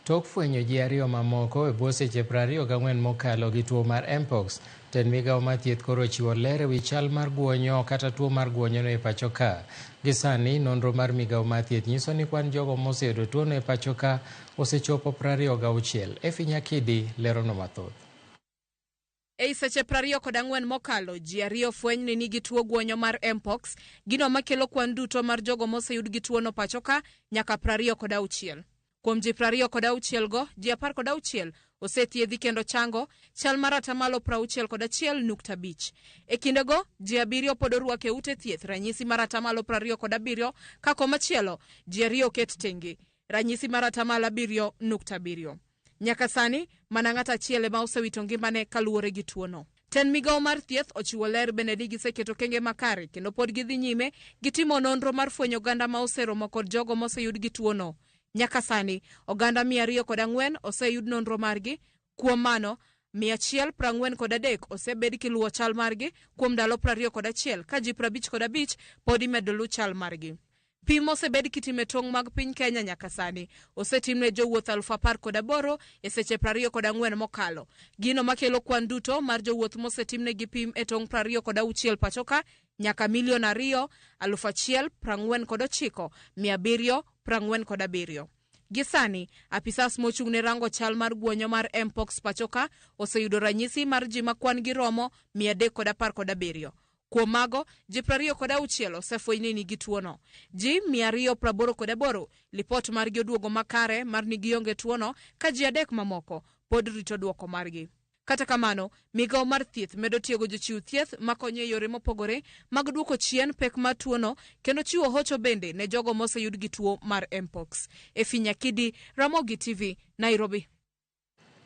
Tok fwenyo ji ariyo mamoko e bwo seche 24 mokalo gi tuo mar Mpox, tend migao mar thieth koro ochiwo ler e wi chal mar guonyo kata tuo mar guonyono e pacho ka. Gi sani, nonro mar migao mar thieth nyiso ni kwan jogo moseyudo tuono e pacho ka osechopo 26. Effie Nyakidi leronwa mathoth. Ei seche 24 mokalo, ji ariyo fweny ni nigi tuo guonyo mar Mpox, gino makelo kwan duto mar jogo moseyud gi tuono pacho ka nyaka 26. Kuom ji 26 go, ji 16 osethiedhi kendo chango, chal mar atamalo 61.5. E kindego, ji abiriyo pod orwak e ute thieth, ranyisi mar atamalo 27, ka komachielo, ji ariyo oket tenge, ranyisi mar atamalo 7.7. Nyaka sani, mana ng'ato achiel ema osewito ngimane kaluwore gi tuono. Tend migawo mar thieth ochiwo ler bende ni giseketo kenge makare kendo pod gidhi nyime gi timo nonro mar fwenyo oganda ma oseromo kod jogo moseyud gi tuono. Nyaka sani, oganda 204 oseyud nonro margi. Kuom mano, 143 osebed kiluwo chal margi kuom ndalo 21 ka ji 55 pod imedo luw chal margi. Pim mosebed kitimo e tong' mag piny Kenya nyaka sani osetim ne jowuoth 18,000 e seche 24 mokalo. Gino makelo kwan duto mar jowuoth mosetimnegi pim e tong' 26 pachoka nyaka milion ariyo aluf achiel prang'wen kod ochiko mia abiriyo prang'wen kod abiriyo. Gi sani, apisas mochung' ne rango chal mar guonyo mar Mpox pachoka oseyudo ranyisi mar ji ma kwan gi romo 317. Kuom mago, ji 26 osefweny ni nigi tuono. Ji 288 lipot margi oduogo makare mar ni gionge tuono ka ji adek mamoko pod rito duoko margi. Kata kamano, migawo mar thieth medo tiego jochiw thieth makonyo e yore mopogore mag duoko chien pek mar tuono kendo chiwo hocho bende ne jogo moseyud gi tuo mar Mpox. Effie Nyakidi, Ramogi TV, Nairobi.